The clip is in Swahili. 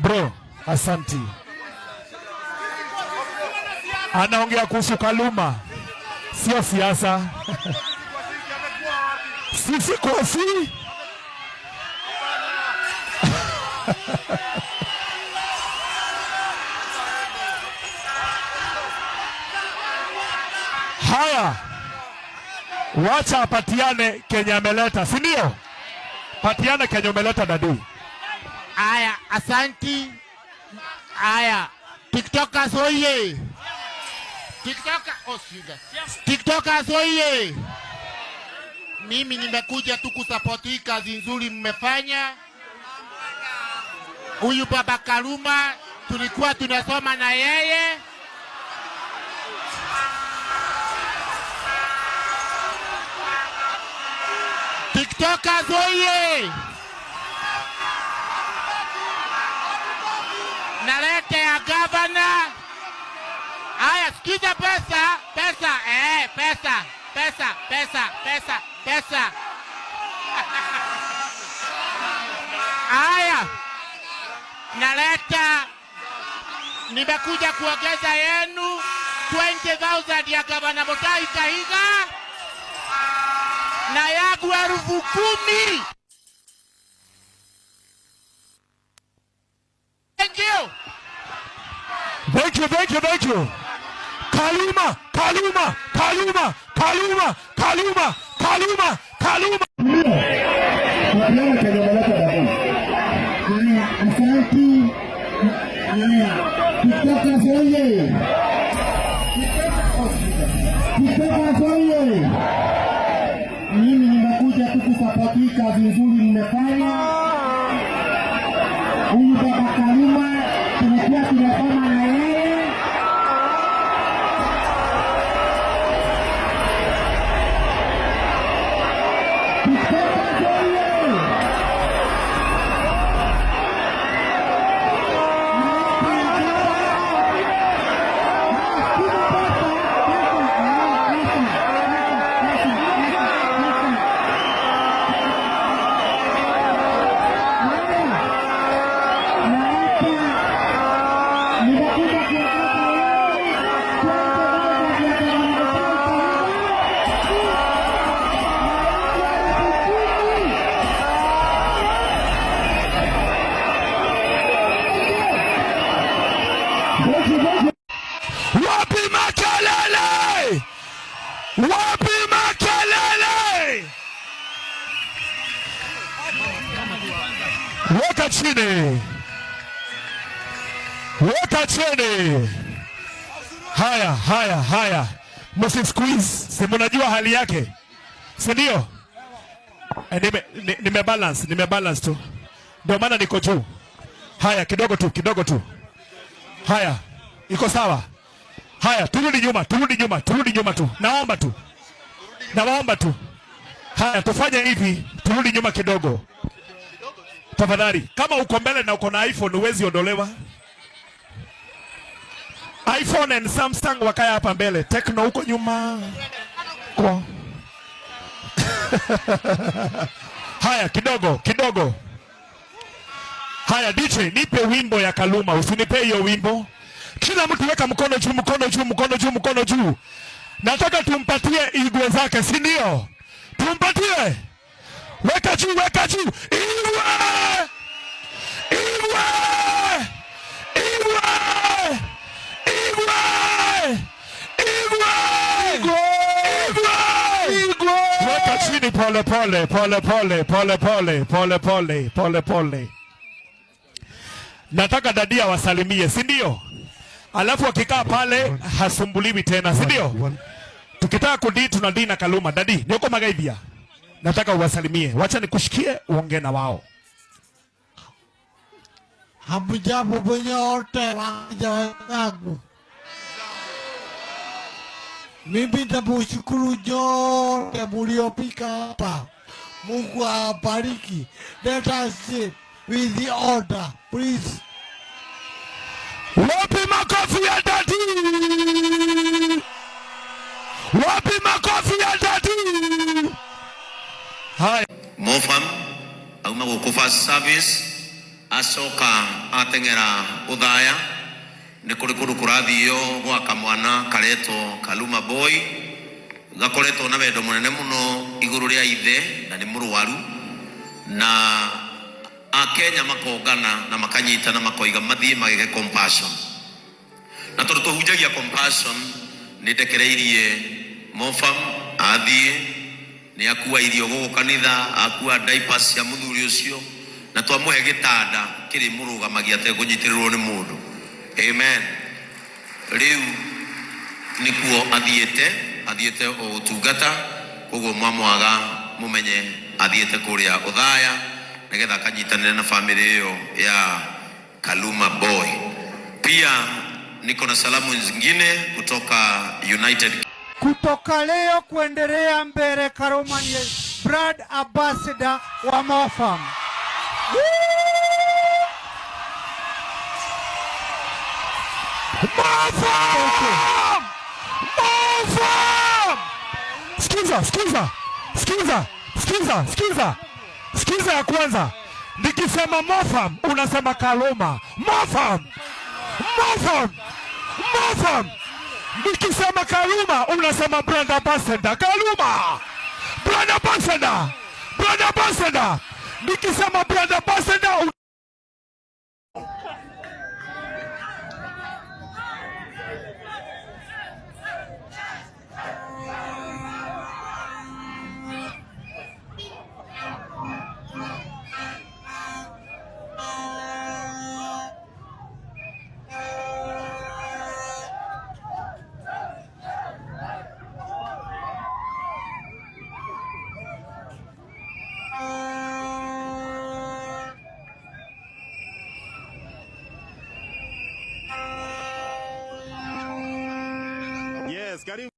Bro, asanti. Anaongea kuhusu Kaluma, sio siasa. Sisi kofi. Haya, wacha apatiane kenye ameleta, si ndio? Patiane kenye umeleta daddy. Aya, asanti. Aya, TikTokers oye! TikToker, oh, shida. TikTokers oye! Mimi nimekuja tu kusupport hii kazi nzuri mmefanya. Huyu Baba Kaluma tulikuwa tunasoma na yeye. TikTokers oye! Nalete ya gavana. Aya, sikiza pesa, pesa, pesa, pesa, pesa, pesa, pesa. Aya, naleta, nimekuja kuongeza yenu 20,000 ya gavana Mutahi Kahiga na yangu 10,000. Thank you. Thank you, thank you, thank you. Kaluma, Kaluma, Kaluma, Kaluma, Kaluma, Kaluma, Kaluma. Patiana kenye umeleta daddy. Haya, asanti. Haya, TikTokers oye! TikTokers oye! Mimi nimekuja tu kusupport hii kazi nzuri mmefanya. Huyu Baba Kaluma tulikuwa tunasoma na yeye. TikTokers oye! Wapi makelele? Wapi makelele? Weka chini, weka chini. Haya, haya, haya, msi squeeze, si mnajua hali yake, si ndio? Nime balance, nime balance tu, ndio maana niko juu. Haya, kidogo tu, kidogo tu. Haya, iko sawa. Haya, turudi nyuma, turudi nyuma, turudi nyuma tu. Naomba tu, nawaomba tu. Haya, tufanye hivi, turudi nyuma kidogo tafadhali. Kama uko mbele na uko na iPhone huwezi ondolewa. iPhone and Samsung wakaya hapa mbele, Tecno huko nyuma. Kwa. Haya, kidogo kidogo. Haya, DJ, nipe wimbo ya Kaluma, usinipe hiyo wimbo. Kila mtu weka mkono juu, mkono juu, mkono juu, mkono juu. Nataka tumpatie igwe zake, si ndio? Tumpatie. Weka juu, weka juu. Igwe! Igwe! Igwe! Igwe! Igwe! Igwe! Igwe! Weka chini pole pole, pole pole, pole pole, pole pole, pole pole. Nataka dadia wasalimie, si ndio? Alafu akikaa pale hasumbuliwi tena, si ndio? Tukitaka kudii tunadii na Kaluma. Daddy, niko magaibia. Nataka uwasalimie. Wacha nikushikie uongee na wao. Hamjambo nyote waja wenzangu. Mimi namushukuru nyote muliofika hapa. Mungu awabariki. Let us sit with the order, please. Wapi makofi ya daddy? Wapi makofi ya daddy? Haya. Mofam auma gũkũ first service. Acoka ateng'era Uthaya, nĩ kũrĩ kũndũ kũrathio gwa kamwana karetwo Kaluma Boy, gakoretwo na wendo mũnene mũno igũrũ rĩa ithe na nĩ mũrwaru, na Akenya makongana na makanyitana makoiga mathiĩ mageke compassion. Na tondũ tũhunjagia compassion, nĩ ndekereirie Mofam athiĩ, nĩ akua irio gũkũ kanitha, akua diapers cia mũthuri ũcio, na twamũhe gĩtanda kĩrĩ mũrũgamagia atekũnyitĩrĩrwo nĩ mũndũ. Amen. Rĩu nĩkuo athiĩte, athiĩte o ũtungata, koguo mwamwaga mũmenye athiĩte kũrĩa Uthaya nĩgetha akanyitanĩre na famĩlĩ ĩyo ya Kaluma Boy. Pia niko na salamu zingine kutoka United. Kutoka leo kuendelea mbele, Kaluma ni brand ambassador wa Mofam. Mofam! Mofam! Sikiza, sikiza, sikiza, sikiza, sikiza. Sikiza ya kwanza. Nikisema Mofam, unasema Kaluma. Mofam! Mofam! Mofam! Nikisema Kaluma, unasema brand ambassador. Kaluma! Brand ambassador! Brand ambassador! Nikisema brand ambassador. Yes, karibu.